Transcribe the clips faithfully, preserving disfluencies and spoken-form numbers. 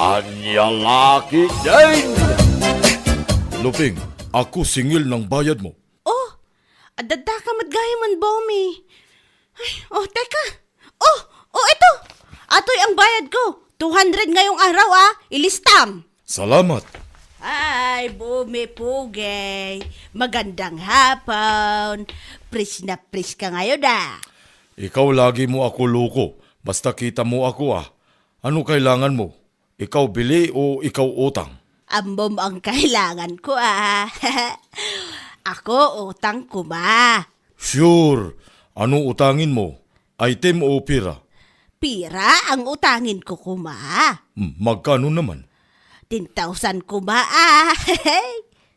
Ania la ketdin? Luping, ako singil nang bayad mo. Oh, adda ka met gayamen, Bomi. Ay, oh, teka. Oh, oh, ito. Atoy ang bayad ko. Two hundred ngayong araw, ah. Ilistam. Salamat. Ay, Bomi Pugay. Magandang hapon. Pris na pris ka ngayon, ah. Ikaw lagi mo ako loko. Basta kita mo ako, ah. Ano kailangan mo? Ikaw bili o ikaw utang? Ammom ang kailangan ko, ah. Ako, utang koma. Sure. Ano utangin mo? Item o pira? Pira ang utangin ko koma? Hmm, magkano naman? Ten thousand koma, ah.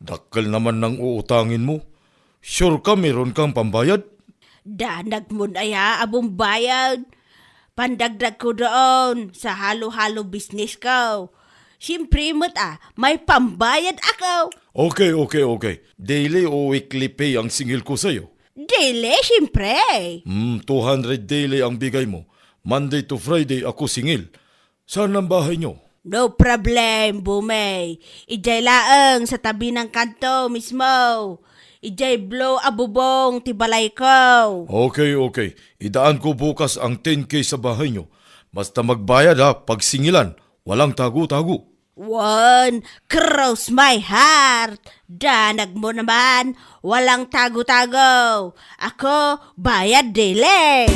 Dakkel naman nang uutangin mo. Sure ka meron kang pambayad? Danag mo na ya, abong bayad. Pandagdag ko doon sa halo-halo business ko. Siyempre met, ah, may pambayad ako. Okay, okay, okay. Daily o weekly pay ang singil ko sa'yo? Daily, siyempre. Hmm, two hundred daily ang bigay mo. Monday to Friday ako singil. Saan ang bahay nyo? No problem, Bumay. Idiay laeng sa tabi ng kanto mismo. Idiay blow a bubong ti balay ko. Okay, okay. Idaan ko bukas ang ten K sa bahay nyo. Basta magbayad ha, pagsingilan. Walang tago-tago. One, cross my heart. Danag mo naman. Walang tago-tago. Ako, bayad dili.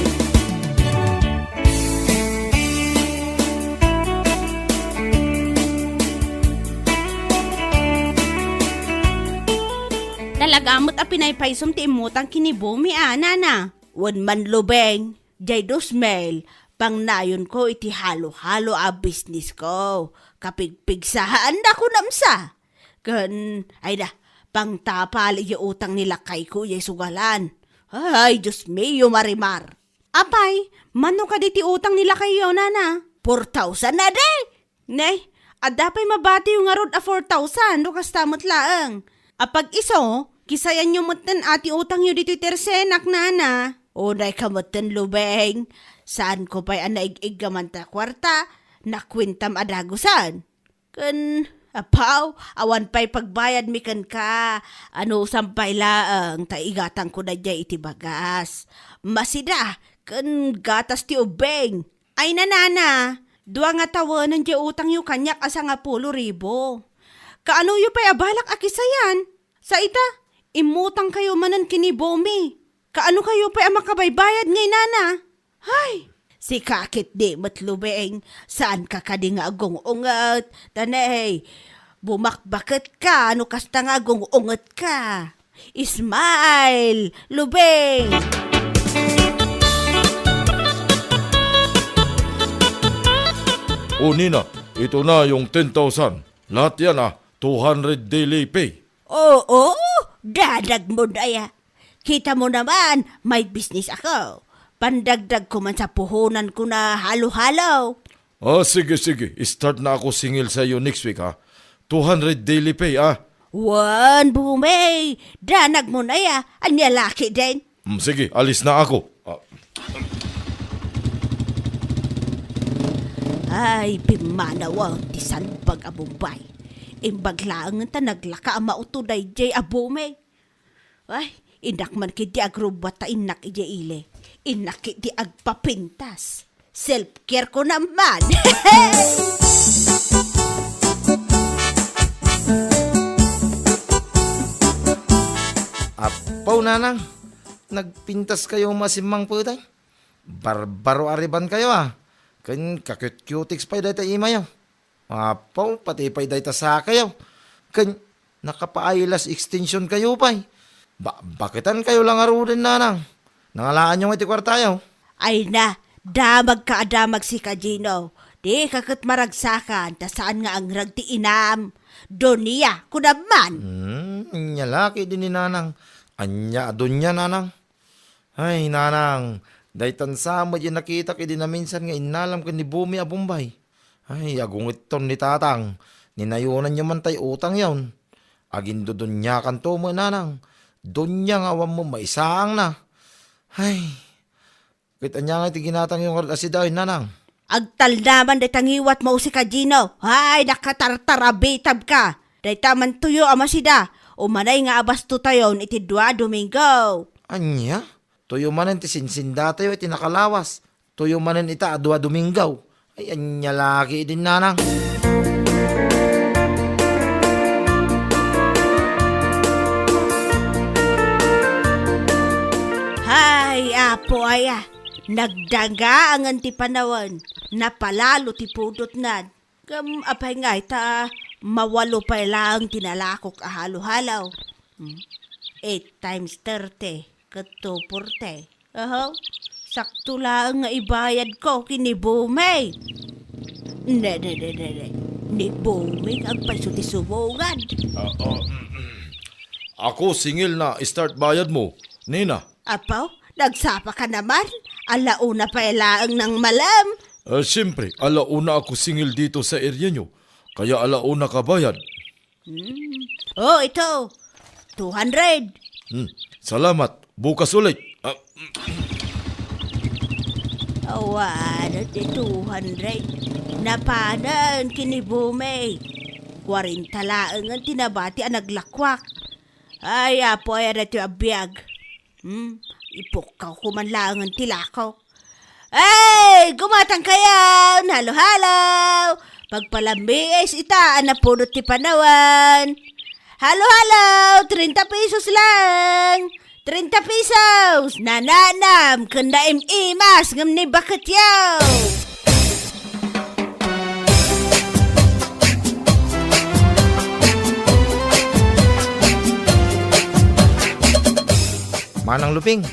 Talaga met a pinaypaysom ti immutang ken ni Bumi, a, nana? Wen man, Lubeng, jay dos mil, pangnayon ko iti halo-halo a business ko. Kapigpigsahaanna ko namsa. Ken, ay da, pangtapal iti utang ni lakayko iti sugalan. Ay, Dios mio, Marimar. Apay, mano kadi ti utang ni lakayyo, nana? Four thousand na di! Ne, adda pay mabatiyo ngarud a four thousand no kasta met laeng. Apag isu, kisayanyo metten a ti utangyo ditoy tersenak, nana. Unay ka metten, Lubeng. Saanko pay a naig-iggaman ta kuarta, nakuentam a dagusen. Ken, apaw, awan pay pagbayadmi kenka. Anusam pay laeng ta igatangko daydiay iti bagas. Masida, ken gatas ti ubbing. Ay, nanana, dua nga tawen diay utangyo kaniak a sangapulo ribu. Kaanoyo pay a balak a kisayan? Sa ita, immutangkayo manen ken ni Bomi. Kaano kayo pay a makabaybayad ngay nana? Hay! Sika ketdi met, Lubeng, saanka kadi nga agung-unget? Ta ne, bumakbaketka no kasta nga agung-ungetka. Smile, Lubeng! O, Nina, ito na yung ten thousand. Lahat yan, ah, two hundred daily pay. Oo, danag mo na ya. Kita mo naman, may business ako. Pandagdag ko man sa puhunan ko na halo-halo. Ah, sige, sige. Start na ako singil sa iyo next week, ha? Two hundred daily pay, ah. Wan, Bumay. Danag mo na ya. Anya laki din. Mm, sige, alis na ako. Ah. Ay, pimanawa ti sandbag a Bombay. Imbag laeng ta naglaka a mauto daydiay a Bumay. Ay, innak man ketdi agrubbat ta innak idiay ili. Innak ketdi agpapintas. Self-care ko naman. Apo, nanang, nagpintas kayo masimmang putay? Barbaro a riban kayo, ah. Ken ka-cute-cutex pay dayta imayo. Apo, pati pay dayta sakayo. Ken nakapaaylas extension kayo pay. Ba-, baketan kayo lang aruden, nanang. Nangalaanyo nga iti kuartayo. Ay na, damag ka a damag sika, Gino. Di ka ket maragsakan, ta saan nga angrag ti inam. Donia, kunam man. Hmm, anya laki din ni nanang. Anya a donia, nanang? Ay, nanang, daytan sa met ti nakitak idi naminsan nga innalam ken ni Bumi a Bombay. Ay, agungetton ni tatang, ninayonanyo man tay utang yon. Agindodoniakanto met, nanang. Donia nga awan met maisaangna. Ay, ket ania nga iti ginatangyo ngarud a sida, ay, nanang? Agtalnaman dayta ngiwatmo, sika Gino. Ay, nakatartarabitab ka. Dayta man tuyo a masida. Umanay nga abastotayon iti dua a Domingo. Ania? Tuyo manen ti sinsindatayo iti nakalawas. Tuyo manen ita a dua Domingo. Ay, ania lagi idin, nanang? Hay, Apo aya, nagdangaangen ti panawen, napalalo ti pudotnan. Ngem apay ngay ta mawalo pay laeng ti nalakok a halo-halo? Hmm? Eight times thirty ket two forty. Aho, sakto laeng nga ibayadko ken ni Buming. Ne, ne, ne, ne, ne. Ni Buming agpayso ti sumongan. Ah, ah, mm, mm. Ako, singil na start bayad mo, Nina. Apo, nagsapa ka naman? Ala una pay laeng nang malem. Ah, siyempre, ala una ako singil dito sa area nyo. Kaya ala una ka bayad. Hmm. Oh, ito. Two hundred. Hmm. Salamat. Bukas ulit. Ah, Awan ti two hundred. Napanen ken ni Buming. Kwarenta laengen ti nabati a naglakwak. Ay, Apo, ay, adda ti abiag. Hmm, ipukkaw ko man laengen ti lakok. Ay, gumatang kayan! Halo-halo! Pagpalambiis ita a napudot ti panawen. Halo-halo! Treinta pesos lang! Treinta pesos! Nananam ken naim-imas ngem ni baketyo! Manang Luping,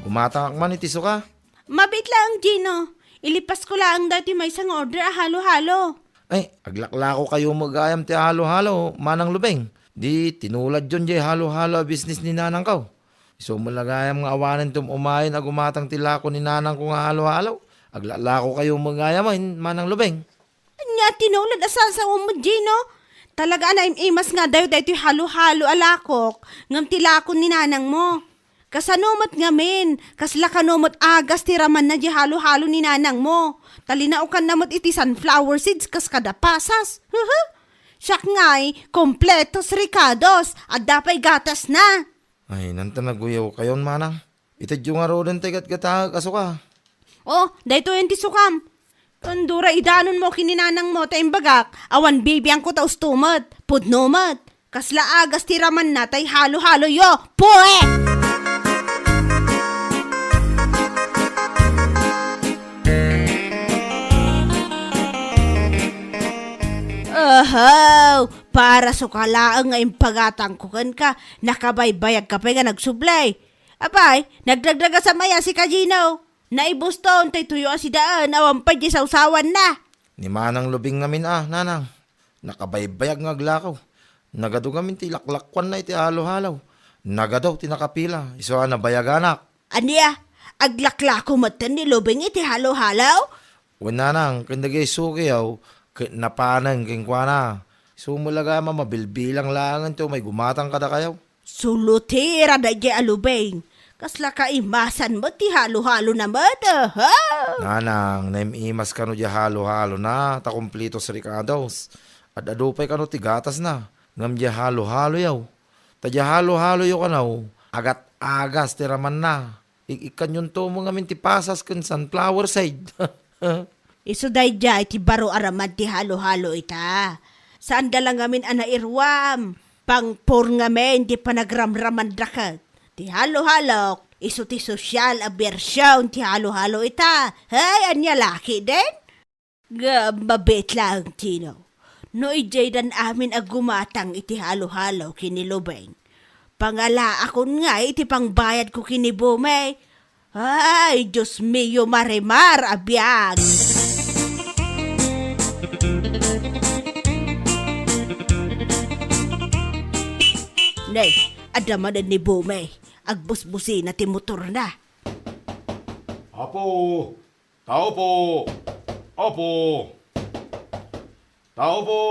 gumatangak man iti suka. Mabiit laeng, Gino. Ilipasko laeng daytoy maysa nga order a halo-halo. Ay, aglaklako kayo met gayam ti halo-halo, Manang Lubeng. Di tinuladyon jay halo-halo a business ni nanangko. Isu met la gayam nga awanen ti um-umayen a gumatang ti lako ni nanangko nga halo-halo. Aglaklako kayo met gayam, Manang Lubeng. Ania ti nulad a sasaom met, Gino? Talaga a naim-imas nga adayo daytoy halo-halo a lakok, ngem ti lako ni nanangmo. Kasano met ngamin? Kasla kano met agas ti ramanna di halo-halo ni nanangmo? Ta linaokanna met iti sunflower seeds kas kada pasas. Huhu! Siak ngay, kompletos rekados, adda pay gatasna. Ay, nanta naguyawkayon, manang. Itedyo ngaruden ti gatgataek a suka. Oh, daytoyen ti sukam. Kandura idanonmo ken ni nanangmo ta imbagak, awan bibiangko ta usto met, pudno met. Kasla agas ti ramanna tay halo-haloyo. Pue! Ahaw! Para suka laeng nga impagatangko kenka, nakabaybayagka pay nga nagsublay. Apay, nagdagdagasam aya sika, Gino? Naibuston tay tuyo a sidaen, awan pay di sawsawanna. Ni Manang Lubing ngamin a, nanang. Nakabaybayag nga aglakaw. Nagadu ngamin ti laklakuanna iti halo-halo. Nagadu ti nakapila, isu a nabayaganak. Ania? Aglaklako metten ni Lubing iti halo-halo? Wen, nanang, ken dagiti sukiyo, ket napanen kenkuana. Isu met la gayam a mabilbilang laengen ti umay gumatang kadakayo. Sulutira daydiay a Lubing. Kasla kaimasan met ti halo-halona met, aha! Nanang, naim-imas kano di halo-halona, ta kompletos rekados. Ad-adu pay kano ti gatasna, ngem di halo-haloyo. Ta di halo-haloyo kano, agat-agas ti ramanna. Ik-ikkanyonto met ngamin ti pasas ken sunflower seed. Isu daydiay ti baro a raman ti halo-halo ita. Saanda la ngamin a nairuam. Pangpor ngamin ti panagramramanda ket. Ti halo-halok, isu ti sosyal a bersion ti halo-halo ita. Hay, ania la ketdin? Ngem mabiit laeng, Gino. No idiay dan amin a gumatang iti halo-halo ken ni Lubeng, pangalaakon ngay iti pangbayadko ken ni Bumey. Ay, Dios mio, Marimar a biag! Ne, adda manen ni Bumey. Agbusbusina ti motorna. Apo! Tao po! Apo! Tao po!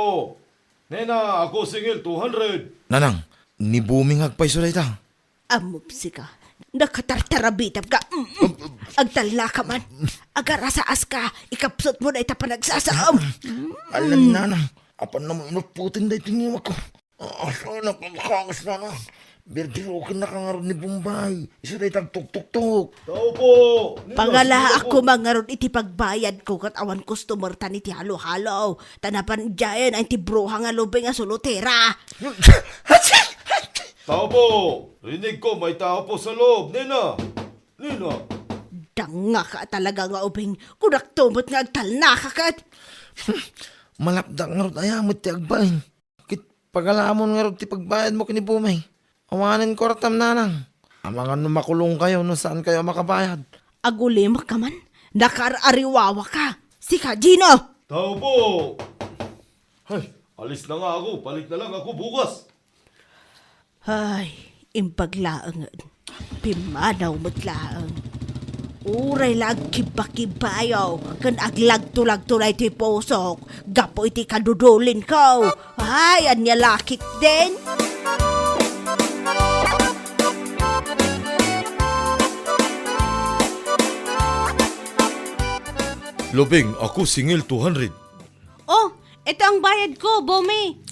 Nena, ako singil two hundred. Nanang, ni Buming agpayso dayta. Ammom sika, Nakatartarabitab ka. Mm, mm. Agtalna ka man. Agarasaas ka. Ikapsut mo na ita panagsasaam. Alam, Nanang. Apan na mo inuputin da iti ngiwak ko. Ah, asa na pagkakas, Nanang? Birbiroken na ka ngarud ni Bombay. Isu da itagtuktuktok. Tao po! Nina, Pangalaak sino po? Ko man ngarud iti pagbayad ko kat awan customer tan iti halo-halo. Ta napan diayen ay ti bruha nga lubing nga sulotera. Tao po! Rinig ko, may tao po sa loob, Nina! Nina! Danga ka talaga nga ubing. Kunak tumot nga agtalna ka kat. Malapda ngarud aya met ti agbain. Ket pagalamon ngarud ti pagbayad mo ken ni Bumay. Awanen kuartam, Nanang. Amangan no makulong kayo no saan kayo a makabayad. Agulimek ka man. Nakaar-ariwawa ka. Sika, Gino! Tao po! Ay, alis na nga ako. Balik na lang ako bukas. Ay, imbag laeng. Pimmanaw met laeng. Uray la agkibba-kibbayo ken aglagto-lagto na iti pusok gapu iti kadudulin ko. Ay, ania lakit din? Lubing, ako singil two hundred. Oh, ito ang bayad ko, Bomi.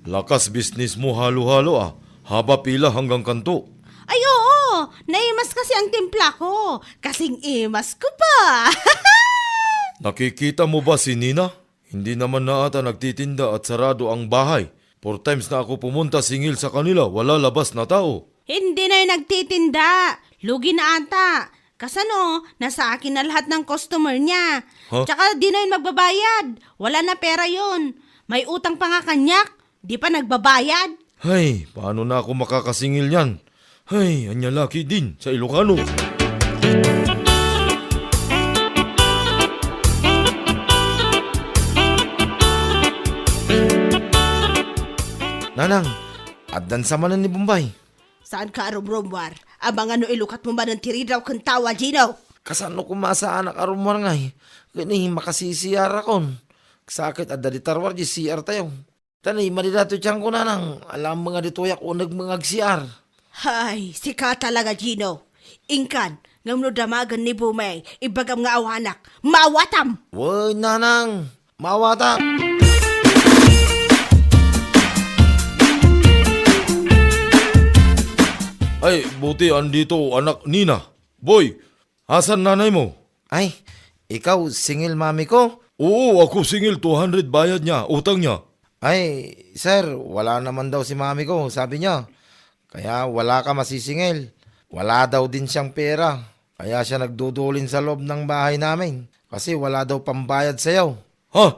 Lakas bisnis mo halo-halo, ah. Haba pila hanggang kanto? Ay, oo. Naimas kasi ang timpla ko. Kasing imas ko pa. Nakikita mo ba si Nina? Hindi naman na ata nagtitinda at sarado ang bahay. Four times na ako pumunta singil sa kanila, wala labas na tao. Hindi na yung nagtitinda. Lugi na ata. Kasano, nasa akin na lahat ng customer niya. Ha? Tsaka di na yun magbabayad. Wala na pera yun. May utang pa nga kanyak. Di pa nagbabayad. Hay, paano na ako makakasingil niyan? Hay, anya laki din sa Ilocano. Nanang, addan sa manen ni Bombay. Saan ka arumrumwar? Amangan no ilukat mo manen ti ridaw ken tawa, Gino. Kasano koma saanak arumwar ngay? Kani makasisiarakon. Sakit adda di tarwar di C R tayo. Tani, madi datoy tiyanko, Nanang. Alam nga ditoyak uneg nga ag-C R. Hay, sika talaga, Gino. Inkan, ngem no damagen ni Bumay, ibagam nga awanak, maawatam! Wen, Nanang, maawatak! Ay, buti andito, anak Nina. Boy, asan nanay mo? Ay, ikaw, singil mami ko? Oo, ako singil, two hundred bayad niya, utang niya. Ay, sir, wala naman daw si mami ko, sabi niya. Kaya wala ka masisingil. Wala daw din siyang pera. Kaya siya nagdudulin sa loob ng bahay namin. Kasi wala daw pambayad sayo. Ha?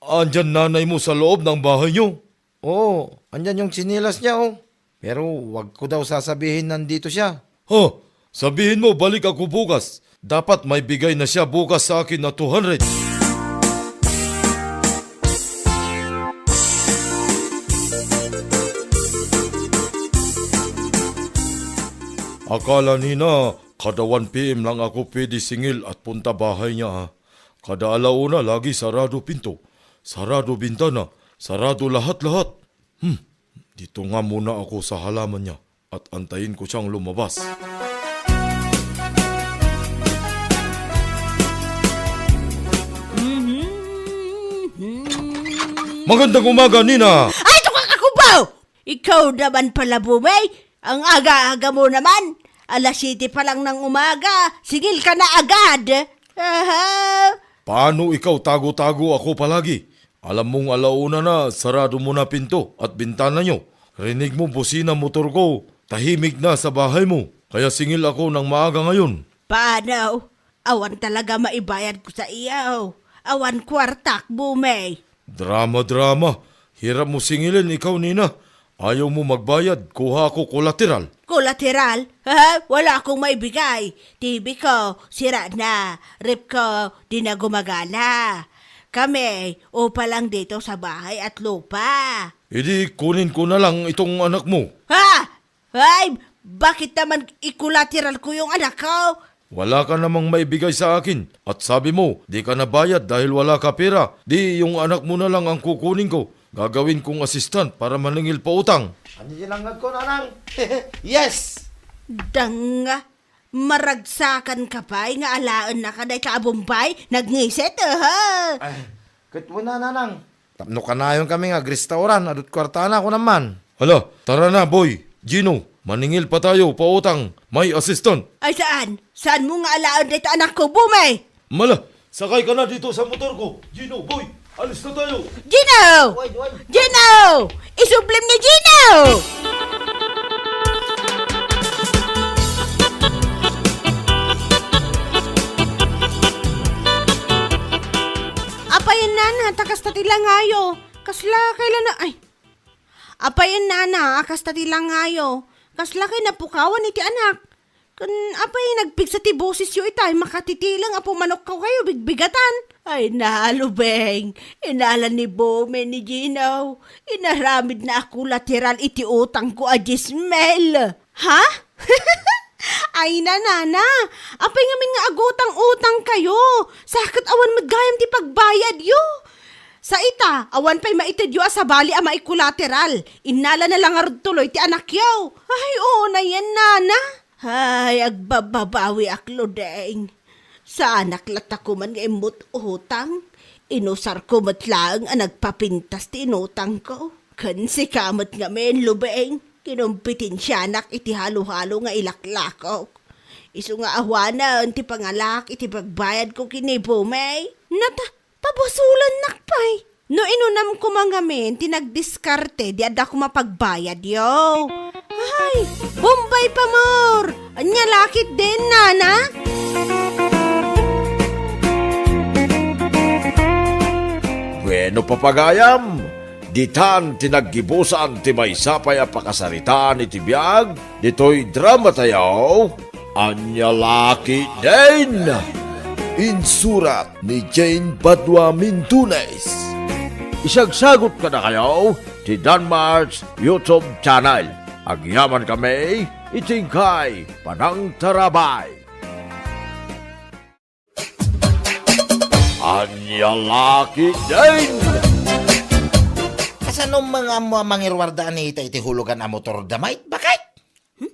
Andyan nanay mo sa loob ng bahay niyo? Oo, andyan yung tsinelas niya, oh. Pero wag ko daw sasabihin nandito siya. Huh, sabihin mo, balik ako bukas. Dapat may bigay na siya bukas sa akin na two hundred. Akala nina, kada one P M lang ako pwede singil at punta bahay niya, ha? Kada alauna, lagi sarado pinto, sarado bintana, sarado lahat-lahat. Hmm, dito nga muna ako sa halaman niya at antayin ko siyang lumabas. Magandang umaga, Nina! Ay, tukang ako ba? Ikaw naman pala, Bumay. Ang aga-aga mo naman. Alas siyete pa lang ng umaga, singil ka na agad. Aha. Paano ikaw tago-tago ako palagi? Alam mong alauna na, sarado mo na pinto at bintana niyo. Rinig mo busina motor ko, tahimik na sa bahay mo. Kaya singil ako ng maaga ngayon. Paano? Awan talaga maibayad ko sa iyo. Awan kwartak, Bumay. Drama-drama. Hirap mo singilin ikaw, Nina. Ayaw mo magbayad, kuha ako kolateral. Kolateral? Ha? Wala akong maibigay. T V ko, sira na. Ref ko, di na gumagana. Kami, upa lang dito sa bahay at lupa. Idi kunin ko na lang itong anak mo. Ha? Ay, bakit naman ikolateral ko yung anak ko? Wala ka namang maibigay sa akin. At sabi mo, di ka nabayad dahil wala ka pera. Di yung anak mo na lang ang kukunin ko. Gagawin kong assistant para maningil pa utang. Ano yung langag ko, Nanang? Yes! Danga, maragsakan ka pay nga alaennaka dayta a Bombay? Nagngiset, aha! Ay, ket wen a, nanang. Tapno kanayonkami nga agrestauran, adut kuartana, kunam man. Hala, tara na, Boy, Gino, maningil pa tayo, pautang, may assistant. Ay, saan? Saanmo nga alaen dayta anakko, Bombay? Mala, sakay ka na dito sa motor ko. Gino, Boy, alis na tayo. Gino! Wait, wait. Gino! Isublim ni Gino! Apay, nana, ta kasta ti langayo. Kasla kay la na, ay. Apay, nana, a kasta ti langayo. Kasla kay napukawan iti anak. Ken apay nagpigsa ti bosesyo itay, makatitileng a pumanokkaw kayo bigbigatan. Ay, nalubeng. Inalan ni Bome ni Gino. Inaramidna a kolateral iti utangko a dies mil. Ha? Ay, nanana. Apay ngamin nga agutang-utang kayo? Sa ket awan met gayam ti pagbayadyo. Sa ita, awan pay maitedyo a sabali a maikolateral. Innala na la ngarud tuloy ti anakyo. Ay, oo na yan, nana. Ay, agbababawiak, Ludeng. Saanak latta koman nga immut utang. Inusarko met laeng a nagpapintas ti inutangko. Ken sika met ngamin, Lubeng, kinumpetensianak iti halo-halo nga ilaklakok. Isu nga awanen ti pangalak iti pagbayadko ken ni Bumey. Nata, Pabasolannak pay. No inunam koma ngamin ti nagdiskarte, di adda koma pagbayadyo. Ay, Bombay Pamor! Ania la ketdin, nana? Bueno, papagayam, ditan ti naggibusan ti maysa pay a pakasaritaan iti biag ditoy dramatayo. Ania la ketdin? Insurat ni Jane Badua Mintunes. Isagsagot kadakayo ti Danmar's YouTube channel. Agyamankami iti inkay panangtarabay. Ania la ketdin? Kasano nga ammo a mangiruarda Anita iti hulugan a motorda met, baket? Hmm?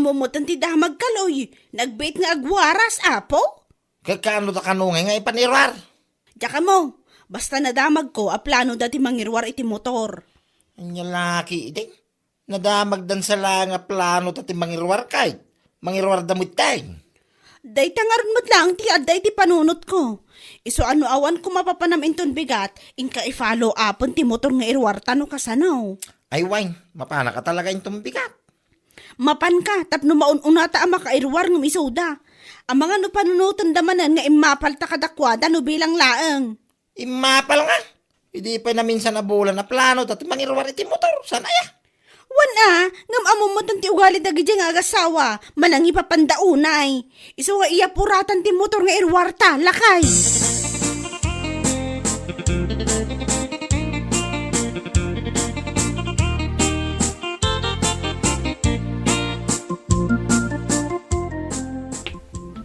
Ammom met ti damagka, Loy. Nagbiit nga agwaras, apo. Ket kaano da kano ngay nga ipaniruar? Diak ammo. Basta nadamagko a planoda ti mangiruar iti motor. Ania la ketdin? Nadamagdan sa la nga planoda ti mangiruar kay mangiruarda met tay. Dayta ngarud met laeng ti adda iti panunotko. Isu a no awan koma papanam inton bigat, inka i-follow upen ti motor nga iruarta no kasano. Ay, wen, mapanaka talaga inton bigat. Mapanka, tapno maun-unata a makairuar ngem isuda. Amangan no panunotenda manen nga immapalta kadakuada no bilang laeng. Immapal nga. Idi pay naminsan a bulan a planoda ti mangiruar iti motor. Saan aya? Wen a, ngem ammom met ti ugali dagidiay nga agasawa. Manangipapanda unay. Isu nga iyapuratan ti motor nga iruarta, lakay.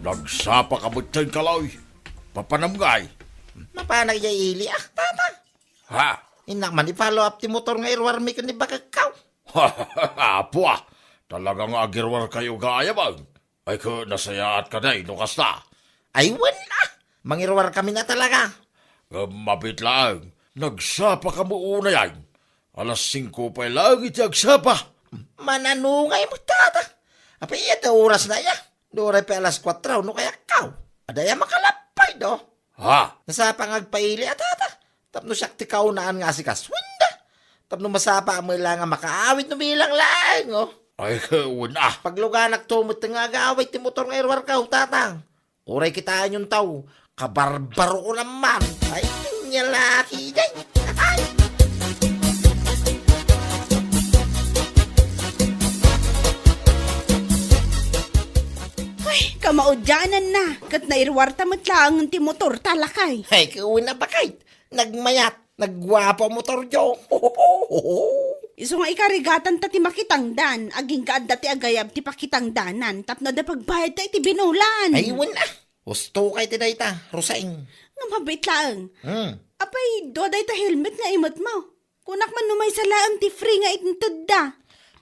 Nagsapa ka met, Kaloy. Papanam ngay? Mapanak idiay ili, ah, tata. Ha? Innak man i-follow up ti motor nga iruarmi ken ni bakekko. Apo, ah. Talaga nga agiruar kayo gayam, ah. Ay, ket nasayaat ka, day, no kasta. Ay, wen, ah. Mangiruar kami na talaga. Ngem mabiit laeng, nagsapa ka mo unay, ay. Alas singko pay laeng iti agsapa. Mananungay mo, tata. Apay, iyat oras na iya. Duray pay alas kuatro, no kayat kaw. Adda aya makalapay, do? Ha? Nasapa nga agpaili a tata. Tapno siak ti kaunaan nga asikasuenda. Tapno masapa a mela nga makaawid no bilang laeng, oh. Ay, wen a. Pagluganak to met nga agawid ti motor nga iruar kaw, tatang. Uray kitaenyon taw, kabarbaro ko naman. Ay, nia la ketdin. Ay! Ay, kamaudiananna, ket nairuarta met laeng ti motorta, lakay. Ay, ket wen a, baket. Nagmayat, nagguapo a motoryo. Isu nga ikarigatanta ti makitangdan, agingga adda ti agayab ti pakitangdanan, tapno adda pagbayadta iti binulan. Ay, wen a. Husto kay ti dayta, Roseng. Nga mabiit laeng. Hmm. Apay, dua dayta helmet nga imetmo. Kunak man no maysa laeng ti free nga intedda.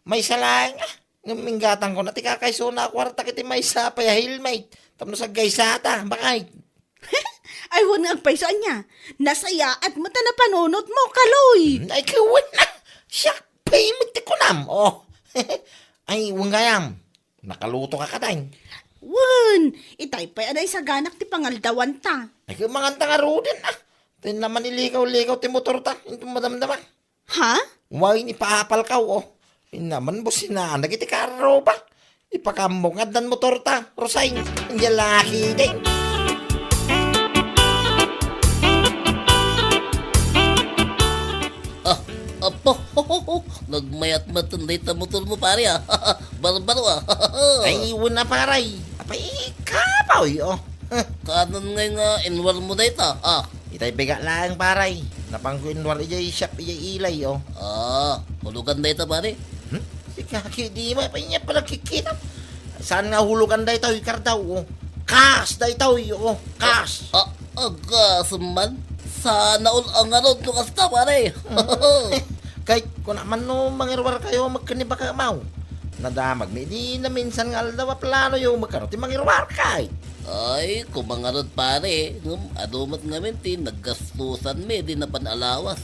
Maysa laeng, ah. Ngem inggatangkon a ti kakaysona a kuarta ket ti maysa pay a helmet. Tapno saggaysata, bakay. Ay, wen nga agpayso, ania? Nasayaat met a napanunotmo, Kaloy! Hmm, ay, ket wen na! Siak pay met ti kunam, oh. Ay, wen gayam. Nakaluto ka kadi. Wen, itay pay a naisaganak ti pangaldawanta. Ay, ket manganta ngaruden, ah. Tay naman ilikaw-likaw ti motorta, inton madamdama. Ha? Wen, ipaapalkaw, oh. Inna man businaan dagiti karro ba? Ipakaammo nga addan motorta, Roseng. Ania la ketdin. Ah, apo, nagmayat met dayta motormo, pare, ah. Barbaro, ah. Ay, wen a, pare. Apay, kapoy, oh. Kanan ngay nga inwarmo dayta, ah. Itay bigat laeng, pare. Napanko inwar idiay shop idiay Ilay, oh. Ah, hulugan dayta, pare. Hmm? Sika, ketdi mo, apay ania panagkikita? Saan nga hulugan daytoy, Kardaw, oh? Cash daytoy, oh. Cash. Ah, aga, summan. Sana all a ngarud no kasta, pare. Kay, kuna man no mangiruarkayo, magkani baka maw. Nadamagmi, di naminsan nga aldaw a planoyo, magkano ti mangiruarkay? Ay, kumangarod, pare, ngem adu met ngamin ti naggastusanmi idi napan a lawas.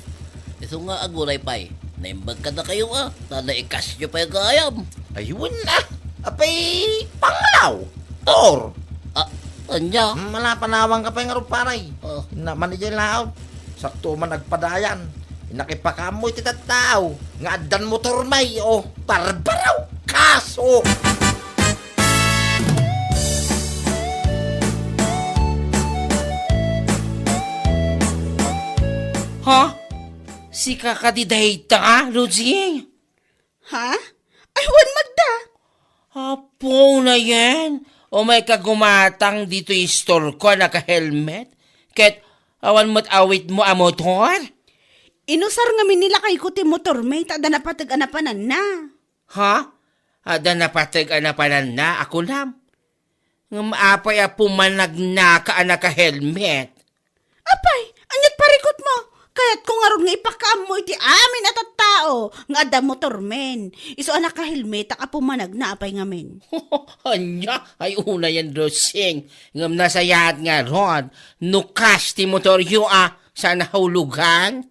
Isu nga aguray pay, naimbag kadakayo a, ta naikasyo pay gayam. Ay, wen a. Apay, pangalaw. Tor. Ah, ania? Hmm, mala, panawangka pay ngarud, pare. Oh. Inna man idiay laot. Sakto man agpadayan. Innak ipakaammo iti tattao nga addan motormi, oh, barbaro, kaso. Ha? Sika kadi dayta, Lucy? Ha? Ay, wen met da. Apo, unayen, umayka gumatang ditoy istorko a naka-helmet, ket awan met awitmo a motor? Inusar ngamin ni lakayko ti motormi, ta adda napateg a napananna. Ha? Adda napateg a napananna a kunam? Ngem apay a pumanagnaka a naka-helmet? Apay, aniat parikutmo? Kayatko ngarud nga ipakaammo iti amin a tattao nga adda motormen. Isu a nakahelmetak a pumanagna apay ngamin. Ania? Ay, unayen, Rosing. Ngem nasayaat ngarud no kas ti motoryo a saan a hulugan?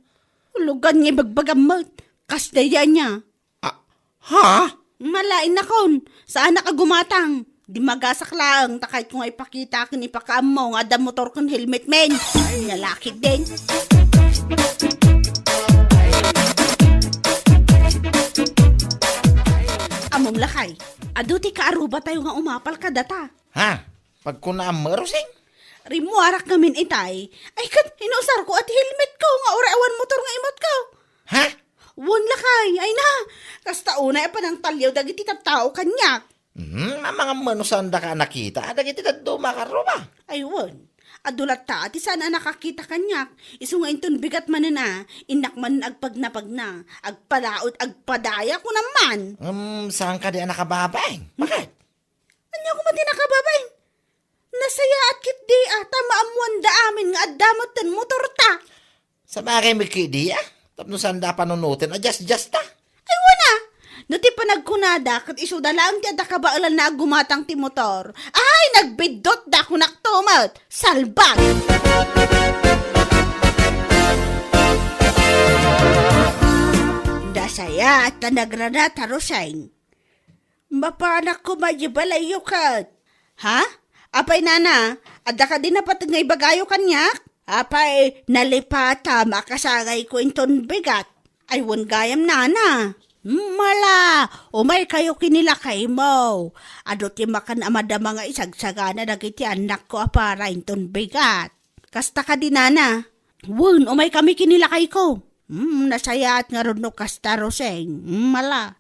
Hulugan nga ibagbagam met. Kas daydi ania? Ah, ha? Mala, innakon, saanak a gumatang. Dimagasak laeng, ta kayatko nga ipakita ken ipakaammo nga adda motor ken helmet men. Ay, lalaki din. Ammom lakay, adu ti kaarubatayo nga umapal kadata. Ha? Pagkunaam, Rosing? Rimmuarak ngamin itay. Ay, ket inusarko a ti helmetko nga uray awan motor nga imutko. Ha? Wen lakay, ay na. Kasta unay a panangtaliaw dagiti tattao kaniak. Hmm, amangan met no saandaka a nakita dagiti dadduma a karro ba? Ay, wen. Adu latta ti saan a nakakita kaniak. Isu nga inton bigat manen a, innak manen agpagnapagna. Agpalaod, agpadaya, kunam man. Hmm, saan kadi a nakababain? Bakit? Ania koma ti nakababain? Nasayaat ketdi a, ta maammoanda amin nga adda metten motorta. Sabagay met ketdi a, tapno saanda a panunoten a diasdiasta. Ay, wen a! No ti panagkunada, ket isuda laeng ti adda kabaelanna a gumatang ti motor. Ay, nagbiddutda, kunakto met! Salbag! Nasayaat ta nagrana, Taruseng. Mapanak koma idiay balayyo ket. Ha? Apay, nana, adda kadi napateg nga ibagayo kaniak? Apay, nalipatam a kasangayko inton bigat. Ay, wen gayam, nana. Mala, umaykayo ken ni lakaymo. Adu ti makan a madama nga isagsagana dagiti annakko a para inton bigat. Kasta kadi, nana? Wen, umaykami ken ni lakayko. Hmm, nasayaat ngarud no kasta, Roseng. Hmm, mala.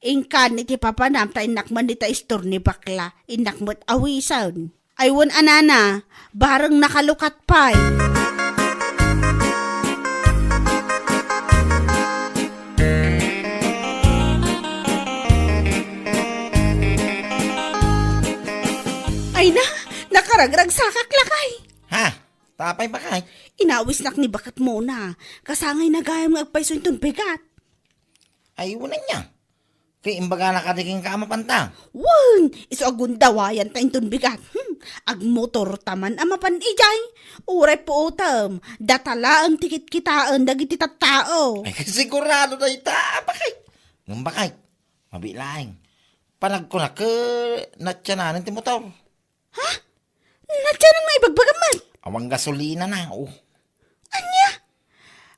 Inkan iti papanam ta innak man dita istor ni bakla. Innak met awisen. Ay, wen a, nana, bareng nakalukat pay. Ay na, nakaragragsakak lakay. Ha? Tapay bakay? Inawisnak ni baket Mona. Kasangayna gayam nga agpayso inton bigat. Ay, wen ania. Ket imbagana kadi kenka a mapanta? Wen, isu a gundawayanta inton bigat. Hmm, agmotorta man a mapan idiay. Uray puotem, data laeng ti kitkitaen dagiti tattao. Ay, sigurado dayta, bakay. Ngem bakay, mabiit laeng. Panagkunak, natiananen ti motor. Ha? Natianan nga ibagbagam met? Awan gasolinana, o. Ania?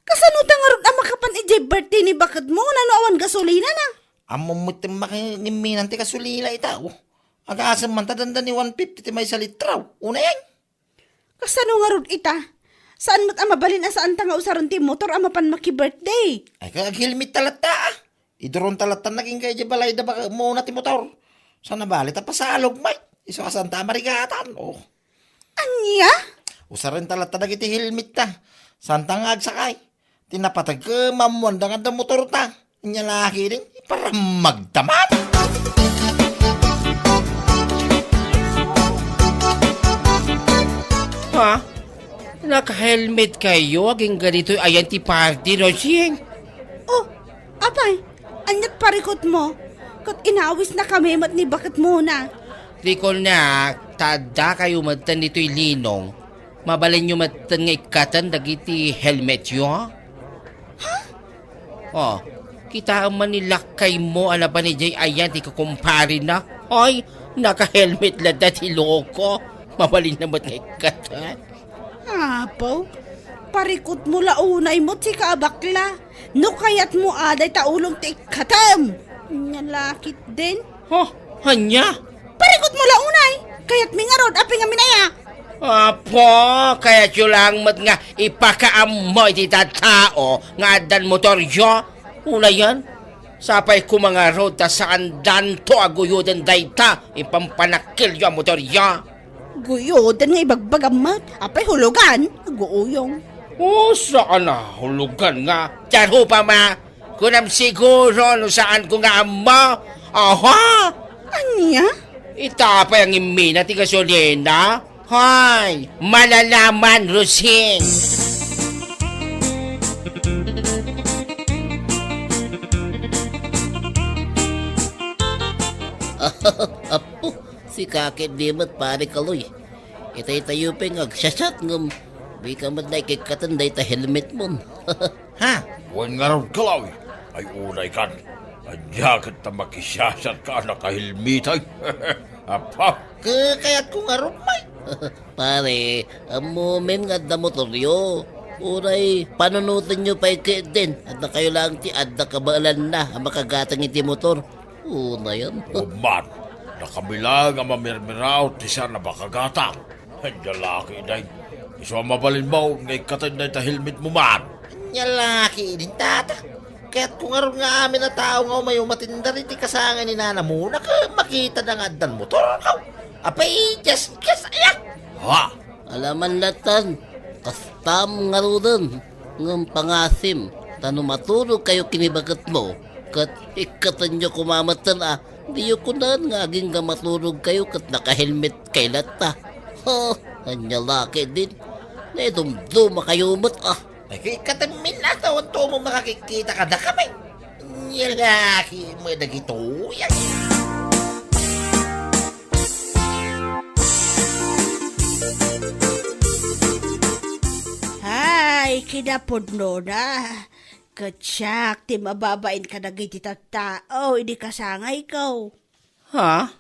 Kasano ta ngarud a makapan idiay birthday ni baketmo, no awan gasolinana? Ammom met ti makangimminan ti gasolina ita, o. Agasem man ta dandani one fifty ti maysa litro. Unayen. Kasano ngarud ita? Saan met a mabalin a saanta nga usaren ti motor a mapan maki-birthday? Ay, ka-, aghelmetta latta, a. Iduronta latta nagingga idiay balayda baketmona ti motor. Saan a bale ta pasalog met. Isu a saanta a marigatan. O. Ania? Usarenta latta dagiti helmetta. Saanta nga agsakay. Ti napateg ket maammoanda nga adda motorta. Ania la ketdin, iparammagta man. Ha? Naka-helmet kayo agingga ditoy ayan ti party, Rosing? O, apay, aniat parikutmo? Ket inawisnakami met ni baketmona. Rikolnak, ta addakayo metten ditoy Linong. Mabalinyo metten nga ikkaten dagiti helmetyo? Ha? O, kitaem man ni lakkaymo a napan idiay ayan ti kukumparena. Ay, naka-helmet latta ti loko. Mabalinna met nga ikkaten. Apo, parikutmo la unay met, sika a bakla. No kayatmo a dayta ulom ti ikkatem. Ania la ketdin? Ha? Ania? Parikutmo la unay. Kayatmi ngarud a pingaminayak. Apo, kayatyo lang met nga ipakaammo iti tattao nga addan motoryo. Unayen, sapay koma ngarud ta saandanto a guyoden dayta impampanakkelyo a motoryo. Guyoden nga ibagbagam met. Apay hulugan? Aguuyong. O, saan a hulugan nga? Ti arupam a, kunam siguro no saanko nga ammo. Aha! Ania? Ita pay a ngimmina ti gasolina? Hay, malalaman, Rosing! Apo, sika ketdi met, Pare Kaloy. Itaytayo pay nga agsiasat ngem dika met la ikikkaten dayta helmetmon. Ha? Wen ngarud, Kaloy. Ay, unay kan. Ania ket ta makisiasat ka a nakahelmetay? Apa? Ke-, kayatko ngarud met. Pare, ammomin nga adda motoryo. Uray, panunotenyo pay ketdin. Adda kayo lang ti adda kabaelanna a makagatang iti motor. Unayen. O man, dakami laeng a mamirmiraw ti saan a makagatang. Ania la ketdin. Isu a mabalinmo nga ikkaten dayta helmetmo man. Ania la ketdin, tata. Kayatko ngarud nga amin a tao nga umayo matindar iti kasangay ni nanamona ket makitada nga addan motor. Aw, apay, just, just, ayak! Ha? Alaman latan, kastam ngaruden, ngem pangasim, ta no maturogkayo ken ni baketmo, ket ikkatenyo koma metten a, diyo kunan nga agingga maturogkayo ket nakahelmetkay latta. Ha, ania la ketdin, naidumdumakayo met a. Ay, kay ikkatenmin la, ta awan to mo makakikita kadakami. Ania la ketdin dagitoy. Hay, kinapudnona. Ket siak ti mababain kadagiti tattao idi kasangayko. Ha?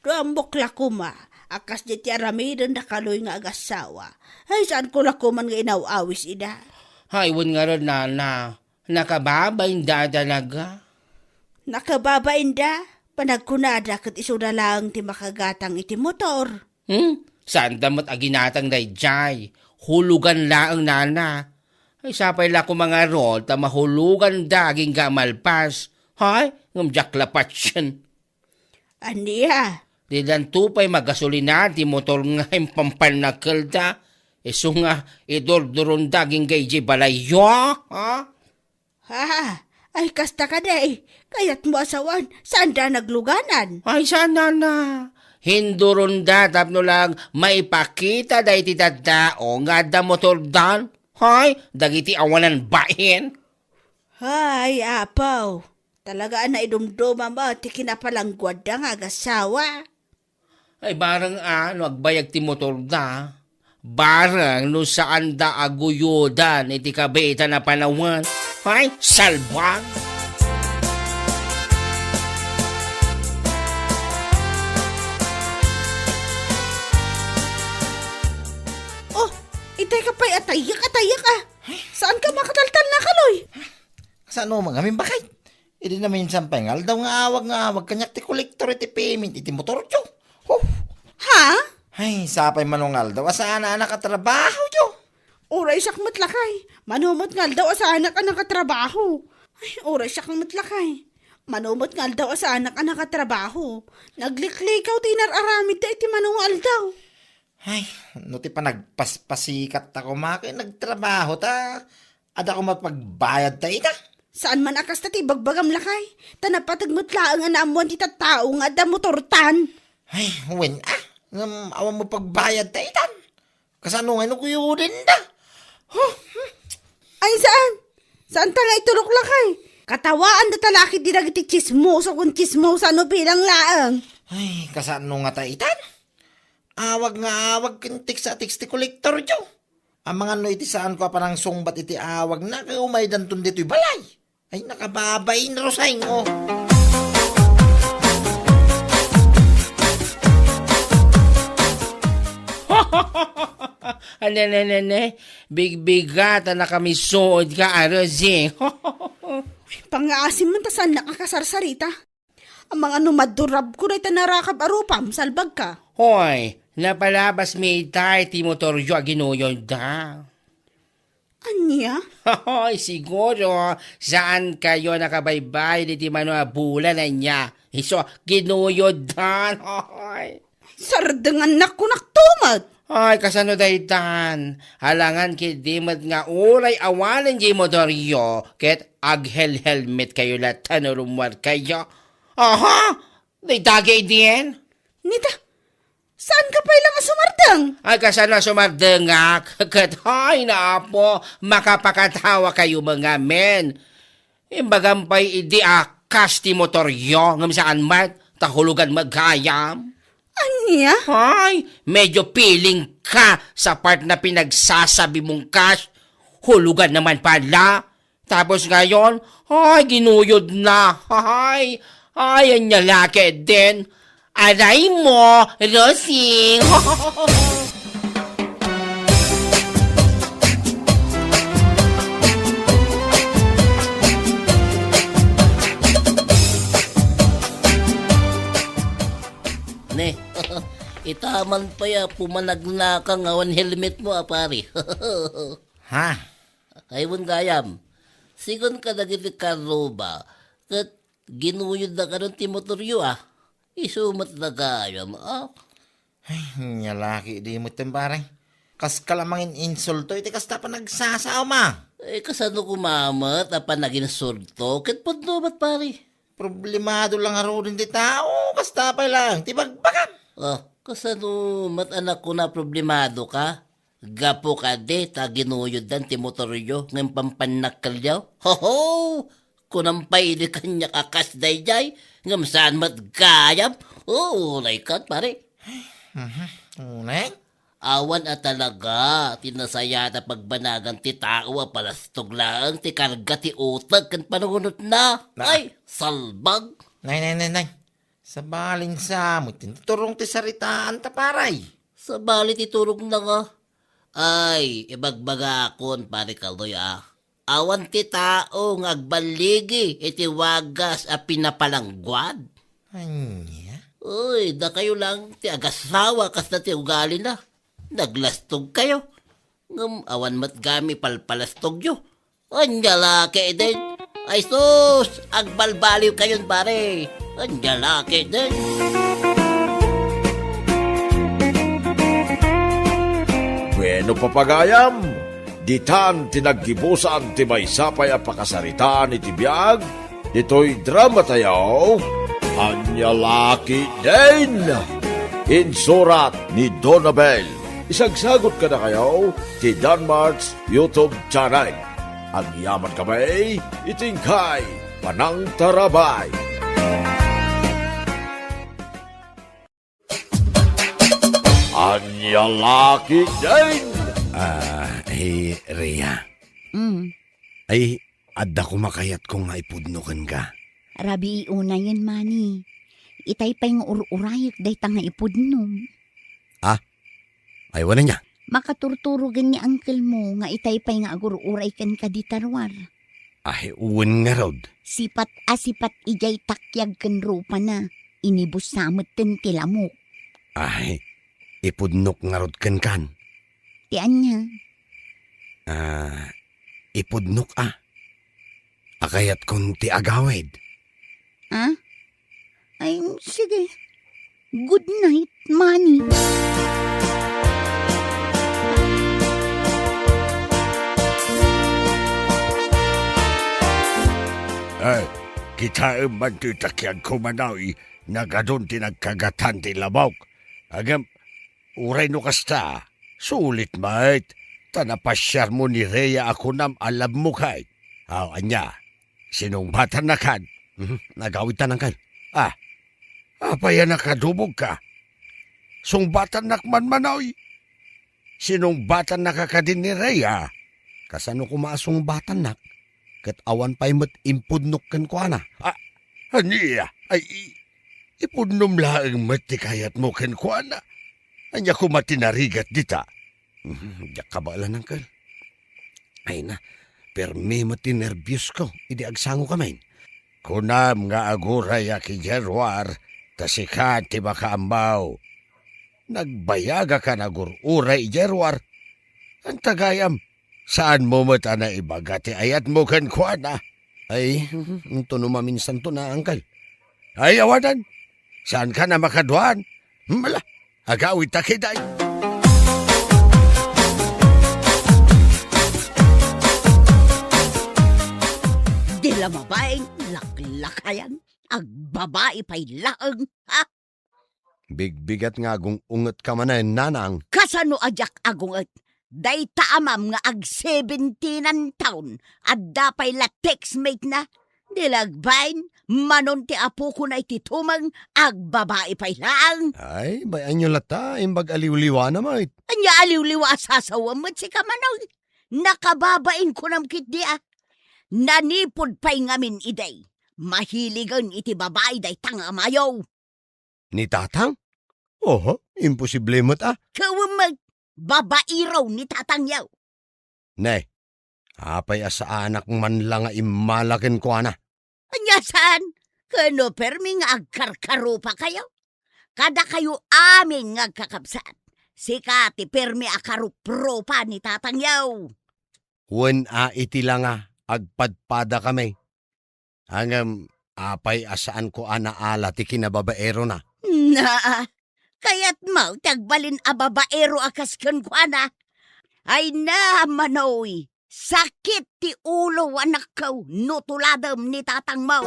No ammok la koma a kasdi ti aramiden da Kaloy nga agassawa, ay, saanko la koman nga inaw-awis ida. Hay, wen ngarud, nana, nakababainda a talaga. Nakababainda? Panagkunada ket isuda laeng ti makagatang iti motor. Hmm? Saanda met a ginatang daydiay. Hulugan laeng, nana. Ay, sapay la koma ngarud ta mahuluganda agingga a malpas. Hay, ngem diak la patien. Ania? Didanto pay magasolina ti motor nga impampanakkelda. Isu nga idurduronda agingga idiay balayyo, ha? Ha? Ay, kasta kadi. Kayatmo a sawen, saanda nagluganan? Ay, saan, nana. Hinduronda tapno lang maipakita daydi tattao nga adda motordan. Hay, dagiti awanan bain. Hay, apaw. Talaga a naidumduma met ti kinapalangguadda nga agasawa. Ay, bareng a no agbayag ti motorda, bareng no saanda a guyodan iti kabiitan a panawen. Ay, salbag! Oh, itay ka pay, atayek, atayek, ah. Saan ka makataltal na, Kaloy? Saan mo ngamin bakay? Idi naminsan pay nga aldaw nga awag nga awag kaniak ti kolektor iti payment iti motoryo. Huh! Ha? Ay, sapay mano nga aldaw a saan a nakatrabahoyo. Uray siak met lakay. Mano met nga aldaw a saanak a nakatrabaho. Ay, uray siak met lakay. Mano met nga aldaw a saanak a nakatrabaho. Nagliklikaw ti inar-aramidda iti mano nga aldaw. Ay, no ti panagpaspasikat ta koma ket nagtrabaho ta, adda koma pagbayad ta ita. Saan man a kasta ti ibagbagam lakay, ta napateg met laeng a naammoan ti tattao nga adda motortan. Ay, wen a, ngem awan mo pagbayad ta itan. Kasano ngay no kuyuden da? Huh? Ay, saan? Saan ta nga itulok lakay? Katawaan da talakit di dagiti chismoso kun chismosa no bilang laeng. Ay, kasano nga ta itan? Awag nga awag ken text a text ti kolektoryo. Amangan no iti saanko a panangsungbat iti awagna, ket umaydanton ditoy balay. Ay, nakababain, Roseng, oh. Ane, ne, ne, ne. Bigbigat a nakamisood ka, Roseng. Pangngaasim man ta saan nakakasarsarita. Amangan no madurab ko dayta narakab a rupam, salbag ka. Hoy, napalabas mi itay ti motoryo a ginuyodda. Ania? Hoy, siguro, saan kayo nakabaybay diti mano a bulan, ania? Isu, ginuyoddan, hoy. Sardengannak kunak tumet. Ay, kasano daytan? Alangan ket di met nga uray awanen di motoryo, ket aghelhelmet kayo latta no rummuar kayo. Aha! Dayta gayden? Nita, saan ka pay lang a sumardeng? Ay, kasano a sumardengak? Ket, ay, naapo, makapakatawa kayo mga men. Imbagam pay idi a kas ti motoryo, ngem saan met, ta hulugan met gayam. Ania? Ay, medyo feeling ka sa part na pinagsasabi mong kas. Hulugan naman pala. Tapos ngayon, ay, ginuyod na. Ay, ay, ania la ketdin. Aray mo, Rosing. Ne, itaman pay a pumanagnaka nga awan helmet mo, a pare. Ha? Ay, wen gayam. Sigun kadagiti karruba, ket ginuyodda kadon ti motoryo, a. Isu met la gayam, a. Ay, nia la ketdi met, pare. Kaska la mangin-insulto iti kasta a panagsasaom, a. Eh, kasano koma met a panaginsulto ket pudno met, pare? Problemado la ngaruden ti tao, kasta pay laeng ti bagbagam. Ah, kasano met a kuna problemado ka? Gapu kadi ta ginuyoddan ti motoryo ngem pampannakkelyo? Hoho! Kunam pay idi kaniak a kas daydiay, ngem saan met gayam. Oh, uray ket, pare. Mhm. Unay? Awan a talaga ti nasayaat a pagbanagan ti tao a palastog laeng ti karga ti uteg ken panunotna. Ah. Ay, salbag! Nay, nay, nay, nay. Sabali sa met ti turong ti saritaan ta, pare. Sabali ti turongna nga. Ay, ibagbagakon, pare Kaloy, a. Awan ti tao nga agballigi iti wagas a pinapalangguad. Ania? Uy, dakayo lang ti agasawa kasta ti ugalina. Naglastog kayo. Ngem awan met gayam ipalpalastogyo. Ania la ketdin? Ay sus, agbalbaliw kayon, pare. Ania la ketdin? Bueno, papagayam, ditan ti naggibusan ti maysa pay a pakasaritaan iti biag ditoy drama tayo, Ania la ketdin? Insurat ni Donabel. Isagsagot kadakayo ti Danmart's YouTube channel. Agyaman kami iti inkay Panangtarabay. Ania la ketdin? Ah, hey, Rhea. Mm. Ay, adda koma kayatko nga ipudno kenka. Rabii unayen, Manny. Itay pay nga ur-urayek dayta nga ipudnom. Ah? Ay, wen ania? Makaturturogen ni uncle mo nga itay pay nga agur-uray kenka dita ruar. Ay, wen ngarud. Sipat a sipat idiay takiag ken rupana. Inibussa metten ti lamok. Ay, ipudnok ngarud kenkan. Ti ania? Ah, ipudnok a. A kayatkon ti agawid. Ah? Ay, sige. Good night, Manny. Ay, kitaem man ti takiagko, Manoy, nagadun ti nagkagatan ti lamok. Ngem, uray no kasta, sulit met, ta napasiarmo ni Rhea a kunam a love mo kay. Aw, ania? Sinungbatannakan? Mhm, nagawidtan, uncle. Ah, apay a nakadumogka? Sungbatannak man, Manoy. Sinungbatannaka kadi ni Rhea? Kasano koma a sungbatannak? Ket awan pay met impudnok kenkuana. Ah, ania? Ay, i-, ipudnom laeng met ti kayatmo kenkuana. Ania koma ti narigat dita? Mhm, diak kabaelan, uncle. Ay na, permi met ti nerbios ko idi agsangokamin. Kunam nga agurayak idiay ruar, ta sika ti makaammo. Nagbayagakan agur-uray idiay ruar. Anta gayam, saanmo met a naibaga ti ayatmo kenkuana? Ay, mhm, inton no maminsanto na, uncle. Ay, awanan. Saankan a makaduan? Mala, agawidta ketdin. Di la mabain, laklakayan, agbabai pay laeng, ha? Bigbigat nga agung-ungetka manen, nanang. Kasano a diak agunget? Dayta amam nga ag-seventeen-an taon, adda pay la textmate na. Di la agbain, manon ti apokona iti tumeng, agbabai pay laeng. Ay, bay-anyo latta, imbag aliwliwana met. Ania aliwliwa a sasawem met sika, Manoy? Nakababain kunam ketdi a. Nanipud pay ngamin idi. Mahiligen iti babai dayta nga amayo. Ni tatang? Oho, imposible met a. Ket wen met, babairo ni tatangyo. Ne, apay a saanak man la nga immala kenkuana? Ania saan? Ket no permi nga agkarkarupakayo? Kadakayo amin nga agkakabsat, sika ti permi a karupropa ni tatangyo. Wen a iti la nga agpadpadakami. Ngem apay a saanko a naala ti kinababaerona? Naa, kayatmo ti agbalin a babaero a kas kenkuana? Ay na, Manoy, sakit ti ulo, anakko, no tuladem ni tatangmo.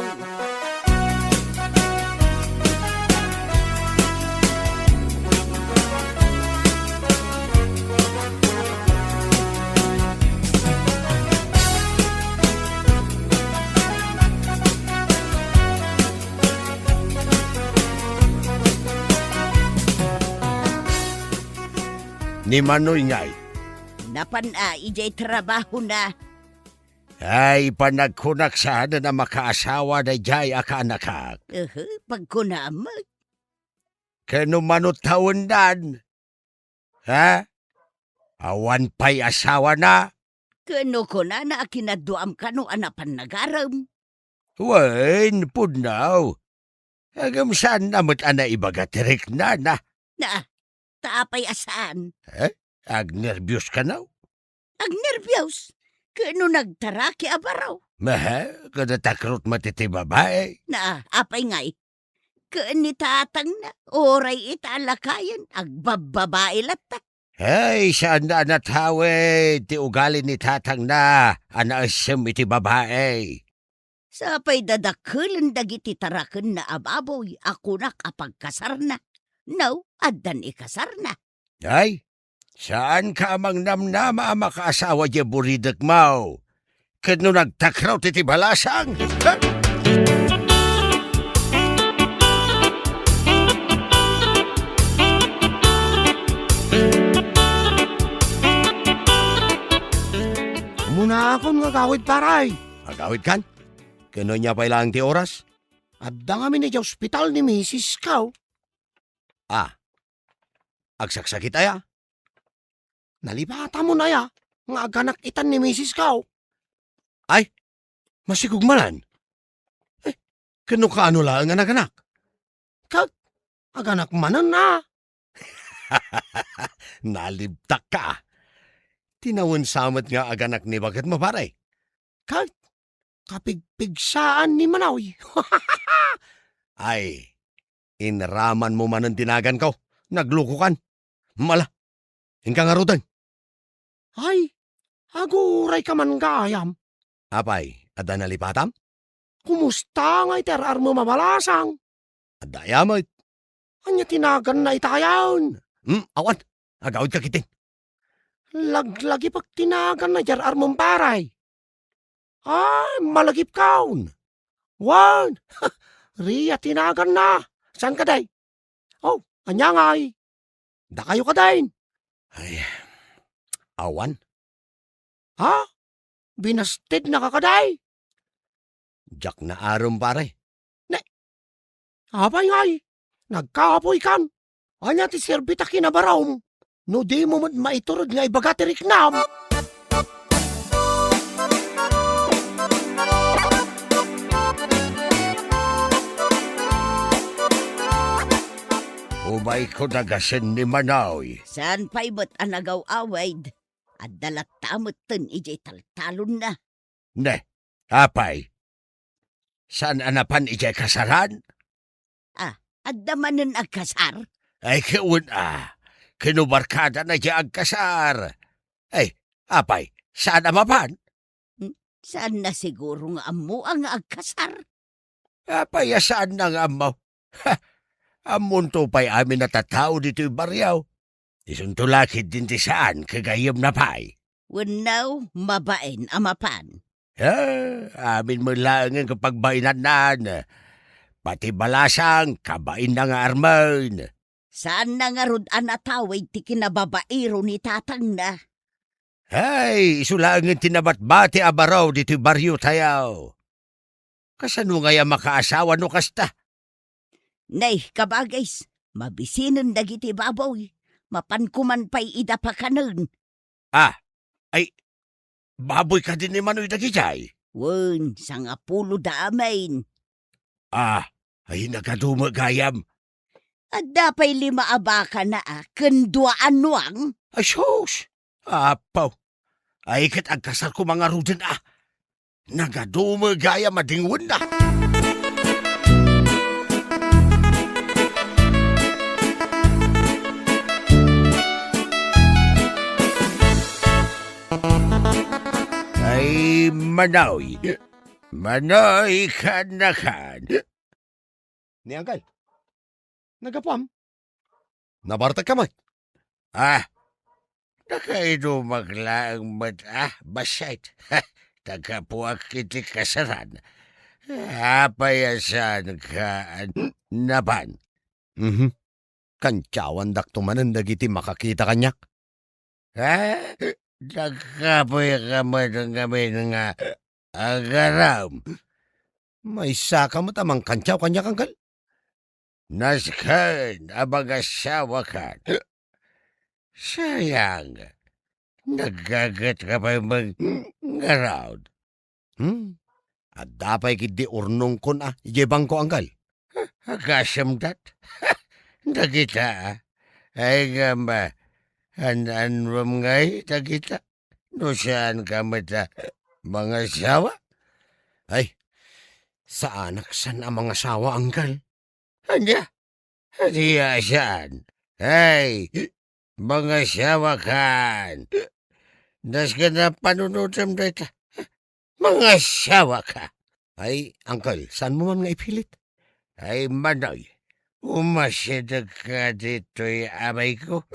Ni Manoy ngay? Napan a idiay trabahona. Ay, panagkunak saan a makaasawa daydiay a kaanakak. Ehe, pagkunam. Ken no mano tawendan? Ha? Awan pay asawana? Ken no kunana a kinaduam kano a napan nagarem? Wen, pudno. Ngem saanna met a naibaga ti riknana. Na, ta apay a saan? Eh? Agnerbios kano? Agnerbios? Ken no nagtaraki a baro? Mehe, kada takrot met iti babai. Na, apay ngay? Ken ni tatangna, uray ita a lakayen, agbabbabai latta. Ay, saanna a natawid ti ugali ni tatangna a naessem iti babai. Sapay dadakelen dagiti tarakenna a baboy a kunak a pagkasarna, no, addan ikasarna. Ay, saanka a mangnamnama a makaasawa diay buridekmo. Ket no nagtakrot iti balasang, Unakon nga agawid, pare. Agawidkan? Ken ania pay laeng ti oras? Adda ngamin idiay ospital ni misis ko. Ah, agsaksakit aya? Nalipatam aya nga aganak itan ni misis ko. Ay, masikog manen. Eh, ken no kaano laeng a naganak? Ket aganak manen a. Nalibtak ka. Tinawen sa met nga aganak ni baketmo, pare. Ket kapigpigsaan ni Manoy. Ay, inramanmo manen ti naganko. Naglokokan. Mala, inka ngaruden. Ay, agurayka man gayam. Apay, adda nalipatam? Kumusta nga iti ar-armem a balasang? Adda aya met. Ania ti naganna itayon? Hmm, awan. Agawidka ketdin. Laglagipek ti naganna idiay ar-armem, pare. Ay, malagipkon. Wen, Ria ti naganna. Saan kadi? Oh, ania ngay? Dakayo kadin? Ay, awan. Ha? Binastidnaka kadi? Diak naarum, pare. Ne, apay ngay? Nagkaapoykan? Ania ti serbita kinabarom? No dimo met maiturod nga ibaga ti riknam. Umayko dagasen ni Manoy. Saan pay met a nagaw-awid? Adda latta metten idiay taltalonna. Ne, apay? Saan a napan idiay kasaran? Ah, adda manen agkasar? Ay, ket wen a. Kinubarkadana idiay agkasar. Ay, apay, saan a mapan? Hmm, saanna siguro nga ammoa nga agkasar? Apay a saanna nga ammo? Ha! Ammonto pay amin a tattao ditoy barrio. Isunto la ketdin ti saan ket gayyemna pay. Wenno, mabain a mapan. Ah, amin met laengen ket pagbainannan. Pati balasang, kabainna nga armen. Saanna ngarud a natawid ti kinababairo ni tatangna? Ay, isu laengen ti nabatbati a baro ditoy barriotayo. Kasano ngay a makaasawa no kasta? Nay, kabagis, mabisinen dagiti baboy. Mapanko man pay ida pakanen. Ah, ay, baboy kadi ni Manoy dagidiay? Wen, sangapulo da amin. Ah, ay, nagadu met gayam. Adda pay lima a bakana a ken dua a nuang. Ay, sus! Apo! Ay, ket agkasar koma ngaruden a. Nagadu met gayam a dingwenna. Ay, Manoy. Manoy, kan na kan. Ni Angkel. Naggapuam? Nabartek ka met? Ah, nakainumak laeng met, ah, bassit. Naggapuak iti kasaran. Apay a saan ka napan? Mhm. Kantiawandakto manen dagiti makakita kaniak. Ha? Nagkapoy ka met ngamin nga agaram. Maysa ka met a mangkantiaw kaniak, Angkel? Nasken a mangasawakan. Sayang, naggaget ka pay met ngarud. Hmm? Adda pay ketdi urnongkon a idiay bangko, Angkel. Agasem dat. Dagita, a. Ay ngem, a, an-annuem ngay dagita? No saan ka met a mangasawa? Ay, saanak saan a mangasawa, Angkel. Ania? Ania a saan? Ay, mangasawakan. Nasken a panunotem dayta. Mangasawaka. Ay, Angkel, saanmo man nga ipilit? Ay, Manoy, umasidegka ditoy abayko.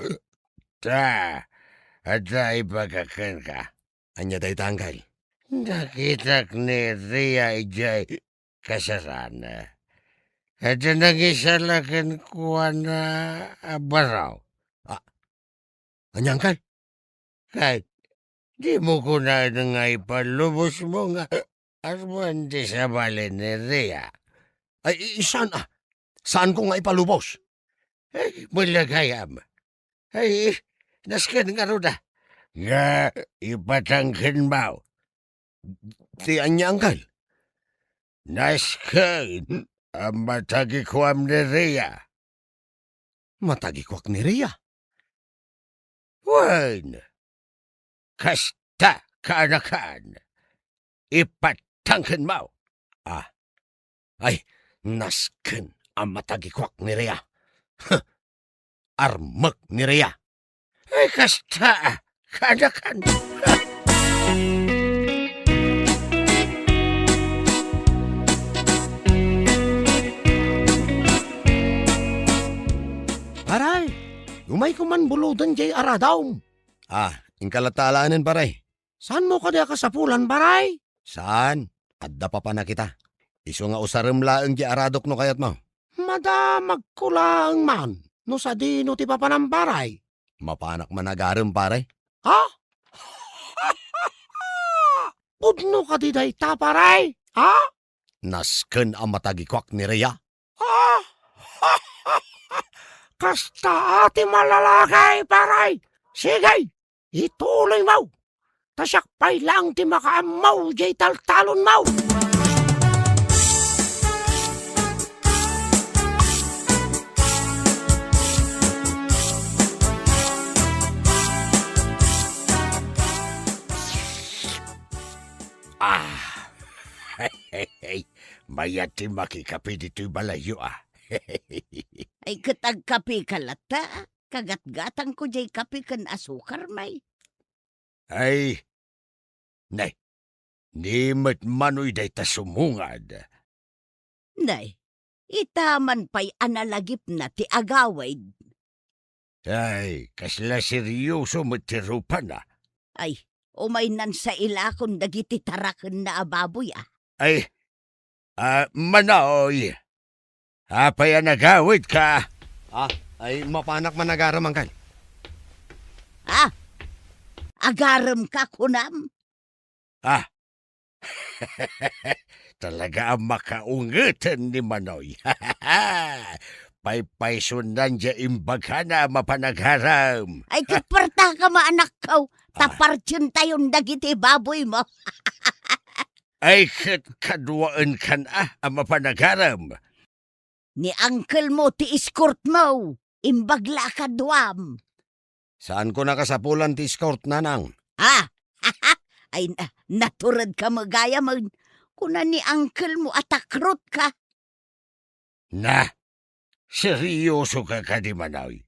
Ta, adda ibaga kenka. Ania dayta, Angkel? Nakitak ni Ria idiay kasaran. Adda nangisala kenkuana a baro. Ah, ania, Angkel? Ket Dimo kunaen nga ipalubosmo nga asman ti sabali ni Rhea? Ay, i-, saan, ah? Saanko nga ipalubos? Ay, malagayam. Ay, nasken ngarud a. Nga, ipatangkenmo. Ti ania, angkel? Nasken a matagikuam ni Rhea. Matagikuak ni Rhea? Wen, kasta, kaanakan. Ipatangkenmo. Ah, ay, nasken a matagikuak ni Rhea. Huh, armek ni Rhea. Ay, kasta, kaanakan. Paray, umayko man buloden jay aradom. Ah, inka latta alaenen, paray. Saanmo kadi a kasapulan, paray? Saan? Adda papanak ita. Isu nga usarem laeng jay aradok no kayatmo. Madamagko laeng man no sadino ti papanam, paray. Mapanak man agarem, paray. Ha? Pudno kadi dayta, paray? Ha? Nasken a matagikuak ni Rhea. Ha? Kasta ti malalaki, paray. Sige, ituloymo. Ta siak pay laeng ti makaammo jay taltalonmo. Ah, mayat ti makikape ditoy balayyo, ah. Ay, ket agkapeka latta, kagatgatangko jay kape ken asukar, may. Ay, nay, ni met Manoy dayta sumungad. Nay, ita man pay a nalagipna ti agawid. Ay, kasla seryoso met ti rupana. Ay, umaynan sa ilakon dagiti tarakenna a baboy, ah. Ay, ah, Manoy, apay a nagawidka? Ah, ay, mapanak man agarem, angkel. Ah, agaremka, kunam? Ah, talaga a makaungeten ni Manoy. Paypaysunan jay imbagana a mapan agarem. Ay, ket puartaka, anakko, ta Ah. partientayon dagiti baboymo. Ay, ket kaduaenkan a, a mapan agarem. Ni angkelmo ti escortmo, imbag la a kaduam. Saanko a kasapulan ti escort, nanang. Ah! Ay, na-, naturedka met gayamen. Kuna ni angkelmo a takrotka. Na, seryosoka kadi, Manoy?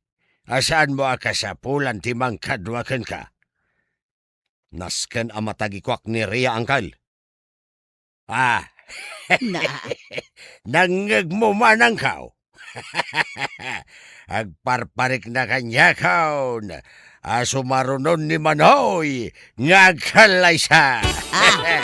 A saanmo a kasapulan ti mangkadua kenka? Nasken a matagikuak ni Rhea, angkel. Ah. Na. Nangngegmo man, angkel. Agparparikna kaniakon a sumarunon ni Manoy nga agkallaysa. Ah.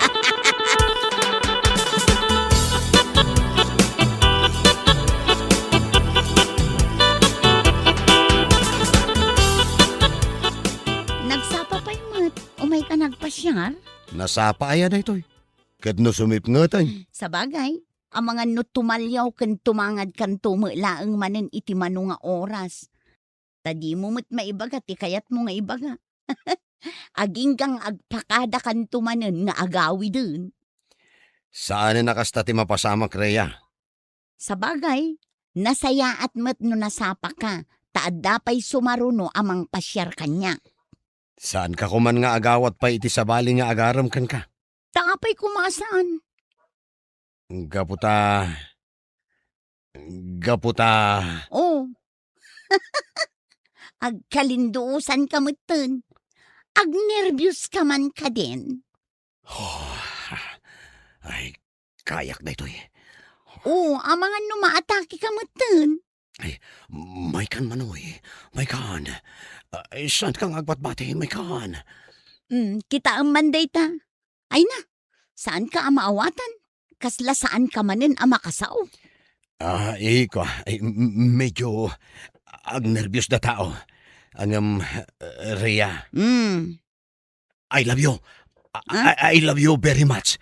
Nagsapa pay met, umayka nagpasiar? Nasapa aya daytoy? Ket no sumipnget, ay? Sabagay, amangan no tumaliaw ken tumangadkanto met laeng manen iti mano nga oras. Ta dimo met maibaga ti kayatmo nga ibaga. Agingga nga agpakadakanto manen nga agawiden. Saanen a kasta ti mapasamak, Rhea. Sabagay, nasayaat met no nasapaka, ta adda pay sumaruno a mangpasiar kaniak. Saanka koman nga agawat pay iti sabali nga agarem kenka? Ta apay koma a saan? Gapu ta, gapu ta. Oh. Agkalinduosanka metten. Agnerbios ka man kadin. Oh, ay, kayak daytoy. Oh, amangan no maatakeka metten. Ay, maykan, Manoy. Maykan. Ay, saanka nga agbatbati, maykan. Mm, kitaem man dayta. Ay na, saanka a maawatan? Kasla saanka manen a makasao? Ah, iko, ay, m-, m-, medyo agnerbios da tao. Ngem, eh, Rhea. Mm. I love you. I, Ha? I, I love you very much.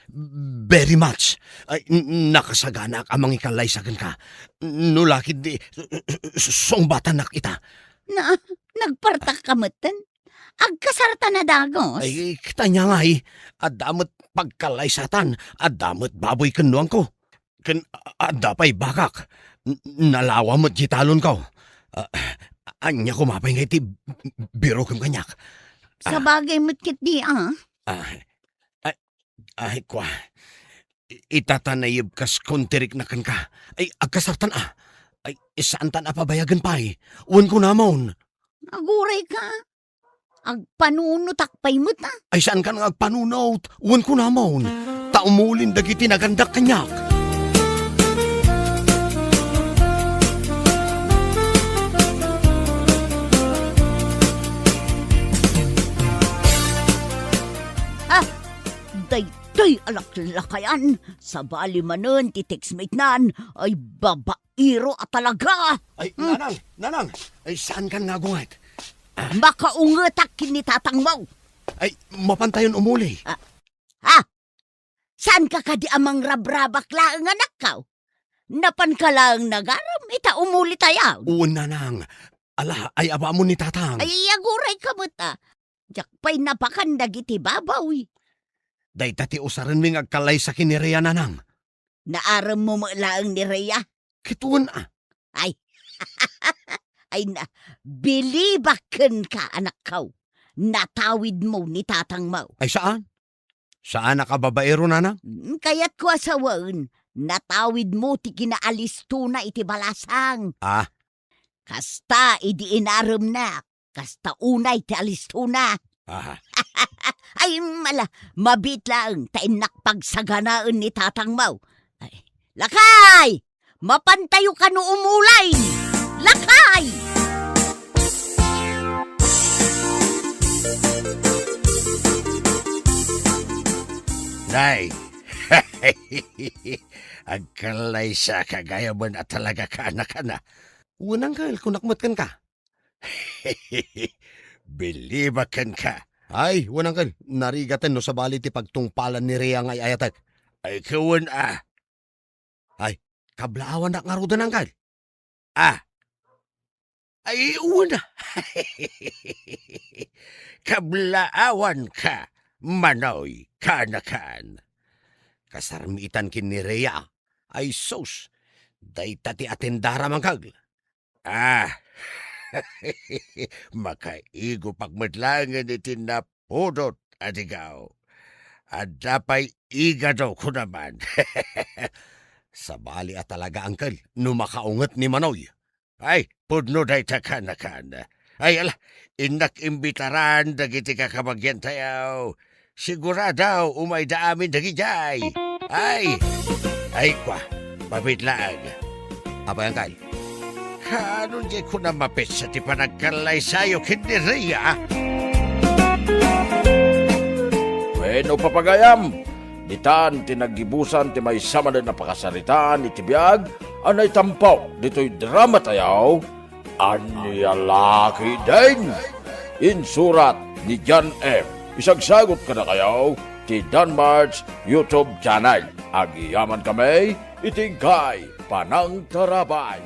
Very much. Ay, n-, nakasaganaak a mangikallaysa kenka. No la ketdi, s-, s-, sungbatanak ita. Na, nagpartak ka metten? Agkasartan a dagus. Ay, kita niya nga, eh. Adda met pagkallaysatan, adda met baboy ken nuangko. Ken a-, adda pay bakak. N-, nalawa met ti talonko. Ah, ania koma pay nga iti birokem kaniak? Ah. Sabagay met ketdi, ah. Ah, ay, ay, kua. I-, ita ta nayeb kas kontirikna kenka. Ay, agkasartan, ah. Ay, saantan a pabayagen pay. Wen kunamon. Aguray ka. Agpanunotak pay met, ah. Ay, saankan nga agpanunot? Wen kunamon. Ta umulin dagiti nagandak kaniak. Ah, daytoy a laklakayan, sabali manen ti textmate nan, ay babaero a talaga. Ay, Hmm. Nanang, Nanang, ay, saankan nga agunget? Makaungetak ken ni tatangmo. Ay, mapantayon umuli. Ah, ha? Saanka kadi a mangrabrabak laeng, anakko? Napanka laeng nagarem ita umulitayo. Wen, Nanang. Ala, ay-ayaam ni tatang. Ay, aguray ka met, ah. Diak pay napakan dagiti baboy. Dayta ti usarenmi nga agkallaysa ken ni Rhea, Nanang. Naaremmo met laeng ni Rhea? Ket wen, ah. Ay. Ay na, bilibak kenka, anakko. Natawidmo ni tatangmo. Ay, saan? Saanak a babaero, Nanang? Mm, kayatko a sawen, natawidmo ti kinaalistona iti balasang. Ah. Kasta idi inaremnak, kasta unay ti alistona. Aha. Ay, mala, mabiit laeng ta innak pagsaganaen ni tatangmo. Ay, lakay! Mapantayo kano umulay! Lakay! Nay, agkallaysaka gayamen a talaga, kaanakana. Wen, uncle, kunak met kenka. Bilibak kenka. Ay, wen, uncle, narigaten no sabali ti pagtungpalan ni Rhea nga ay-ayatek. Ay, ket wen, ah. Ay, kablaawannak ngaruden, uncle. Ah. Ay, wen. Kablaawanka, Manoy, kaanakan. Kasarmitan ken ni Rhea. Ay, sus. Dayta ti atendaram, uncle. Ah, makaigupak met laengen iti napudot a digaw. Adda pay igado, kunaman. Sabali a talaga, uncle, no makaunget ni Manoy. Ay, pudno dayta, kaanakan. Ay, ala, innak imbitaran dagiti kakabagiantayo. Sigurado, umayda amin dagidiay. Ay! Ay, kua, mabiit laeng. Apay, uncle? Kaano diay kunam a petsa ti panagkallaysayo ken ni Rhea? Wenno, papagayam, ditan ti naggibusan ti maysa manen a pakasaritaan iti biag a naitampo ditoy dramatayo. Ania la ketdin? Insurat ni John M. Isagsagut kadakayo ti Danmart's YouTube channel. Agyaman kami iti inkay panangtarabay.